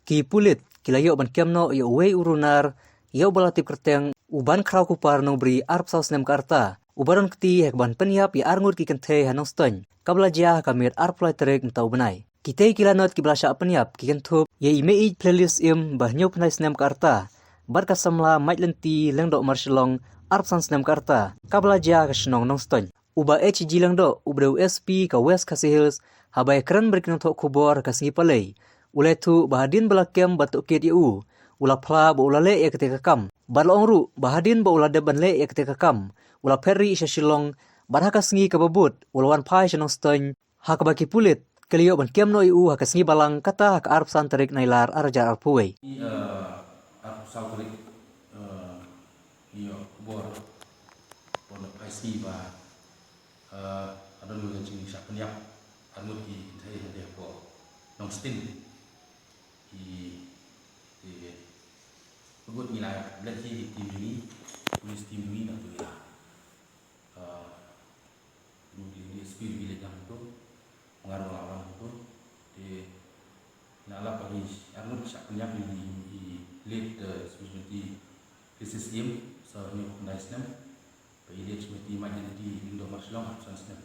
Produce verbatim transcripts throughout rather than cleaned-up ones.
Ki pulit ki la ïoh ban kem noh ïa uwei u runar ïa uba la tip kyrteng u Bankhraw Kupar Nongbri arphew saw snem ka rta, uba don kti ha kaban pynïap ïa arngut ki kynthei ha Nongstoiñ, kaba la jia ha ka miet arphew lai tarik mynta u bnai. Kitei ki lanot kiba la shah pynïap ki kynthup ïa i Meieit Phlelius Im ba hynñiewphew lai snem ka rta, bad ka samla Maitlynti Lyngdoh Marshillong arphew san snem ka rta, kaba la jia ha ka shnong Nongstoiñ. U Bah H G Lyngdoh, uba dei u S P ka West Khasi Hills, haba ïakren bad ki nongthoh khubor ha ka sngi Palei, u la ïathuh ba hadien ba la kem bad tohkit ïa u, u la phla ba u la leh ïa katei ka kam. Bad la ong ruh ba hadien ba u la dep ban leh ïa katei ka kam, u la phet rieh sha Shillong, bad ha ka sngi kaba bud u la wan phai sha Nongstoiñ, ha kaba ki pulit ki la ïoh ban kem noh ïa u ha ka sngi Balang, kata ha ka arphew san tarik Nailar arhajar arphew wei. Ïa, arphew saw tarik, eh, ïa khubor, khubor na phai sngi ba, eh, ka don ka jingshah pynïap arngut ki kynthei hangtei hapoh Nongstoiñ. Ki, ki, ngi la leit ki team jong ngi, police team jong ngi, nangta ïa, eh, ruh ki, ki S P ruh ki leit lang hangto, nga ruh nga wan hangto. Te ngi la lap ba ki arngut ki shah pynïap ïa i, i late, eh, Sbishmati Phlelius Im, saw hynñiewphew khyndai snem, bad i late Sbishmati Maitlynti Lyngdoh Marshillong, arphew san snem.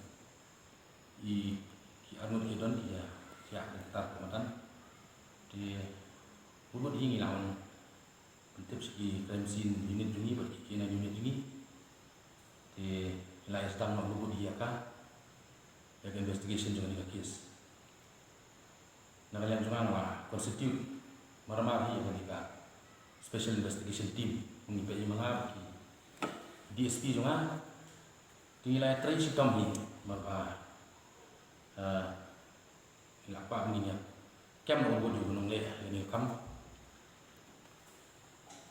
I, ki arngut ki don ki ïa, ki ïa kyntar ka madan. Te bun bun hi ngi la wan pyntip sha ki crime scene unit jong ngi bad ki K nine unit jong ngi. Te ngi la ïa sdang noh bun bun hi ïa ka, ïa ka investigation jong kane ka case. Na ka liang jong nga nga constitute marmar hi ïa kane ka special investigation team. Ngi peit ïa ma nga bad ki D S P jong nga. Te ngi la ïa trei shitom hi, namar ba, eh, ngi la kwah ba ngin ïa kem noh bun bun jong ki nongleh ïa kane ka kam.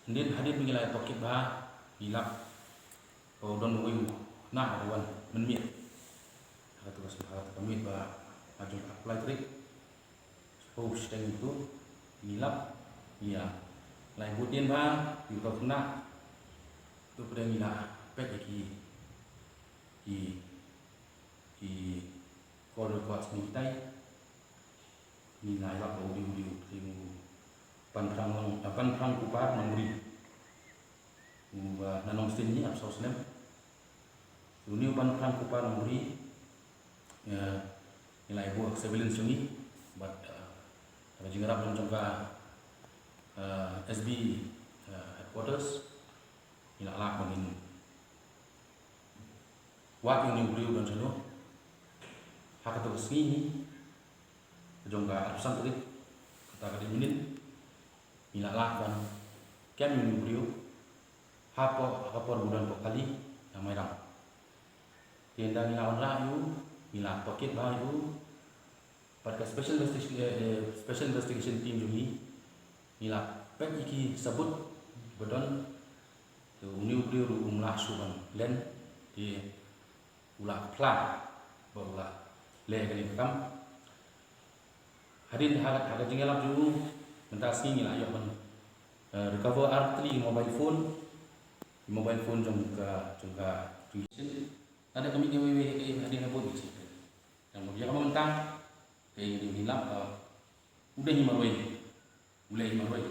Hadien, hadien ba ngi la ïa tohkit bha, ngi lap ba u don uwei u khynnah uba wan mynmiet ha kato ka, ha kato ka miet ba ha jong ka arphew lai tarik. Shu shiteng ïa uto, ngi lap, ngi ïa, la ïa bud dien bha ïa uto u khynnah. To pdeng ngi la peit ïa ki, ki, ki call records mynta. Ngi la ïa lap ba u dei, u dei u, u dei u Banphrang Nong, eh, Banphrang Kupar Nongbri. U, eh, na Nongstoiñ hi, arphew saw snem. Une u Banphrang Kupar Nongbri, eh, ngi la ïa buh surveillance jong ngi bad, eh, ka jingïarap jong ka, eh, S B, eh, headquarters, ngi la lah ban ngin wad ïa une u briew don shano. Ha kato ka sngi hi, ka jong ka arphew san tarik, kata ka dei mynnin, ngi la lah ban kem ïa une u briew hapoh, ha ka por ba u don hapoh kali na Mairang. Te ynda ngi la wanrah ïa u, ngi la tohkit bha ïa u, bad ka special investigation, eh, eh, special investigation team jong ngi, ngi la peit ïa ki sabut ba don. Te une u briew ruh um lah shuh ban len, te u la phla ba u la leh ïa kane ka kam. Hadien ha, ha ka jingïalap jong u, mynta ka sngi ngi la ïoh ban, eh, recover artylli mobile phone. Mobile phone jong ka, jong ka, jong ka. Lada ka mih kawei kawei, ka im hadien ha bun ki. Tang ba ïa kaba mynta, ka im hadien, ngi lap ba u dei hi marwei. U leh hi marwei.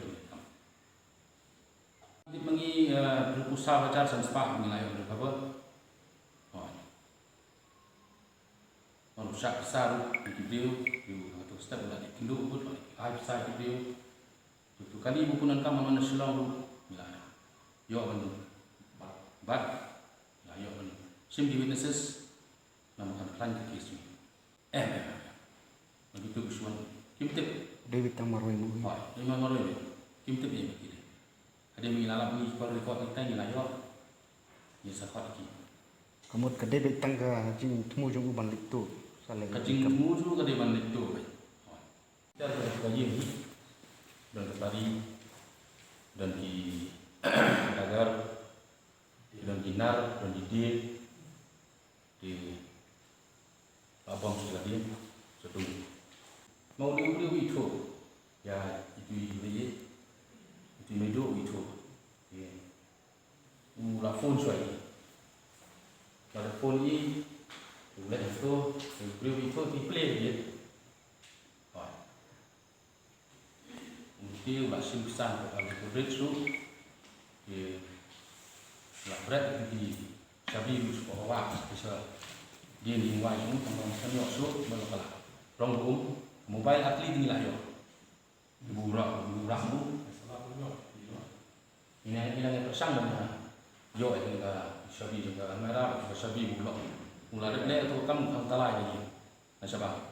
Tip ma ngi, eh, hynriew phew saw hajar san spah ngi la ïoh recover. Hooid. Bad u shah pisa ruh ïa ki briew, ïa u, ha kato ka step u la dei kynduh bad u la dei ai pisa ïa ki briew. Ïa uto u kali ba u pyndonkam ban wan na Shillong ruh ngi la ïoh ban bad, bad ngi la ïoh ban shim ki witnesses namar kan khlaiñ ka case jong ngi. Em, em, em, em. Bad kito ki shuwa kim tip. Dei beit tang marwei mo. Hooid, dei marwei mo. Kim tip ïa ki dei. Hadien ba ngi la lap ïa ki call record kita ngi la ïoh. Ngi sa khot ïa ki. Ka mut ka dei beit tang ka jingthmu jong u ban leit tuh. Sa leh ka jingthmu jong u ka dei ban leit tuh beit. Hooid. Ter ka, ka ïing hi. Don ka tari. Don ki dagar. Don ki nar, don ki dieng. Te la bom sha la dieng, sha tu. Ma u dei u briew u ithuh ïa itu i mei, itu i mei duh u ithuh. Te u la phone shuwa ïa i. La phone ïa i, u leit ha tu, u briew u ithuh, te i plie ïa i. Hooid. Te u la shim ksan ka ka bret su. Te la bret ki shabi u su ka wa ki sa. Din ding wai su tang tang sa nyok su ba la ka la. Rong um mobile at least ni la yo. Bura bura mu. Ina ina ngi persang ban yo ai ka shabi ka mera ka shabi u lo. U la ret ne tu kam khang talai ni. Na shaba.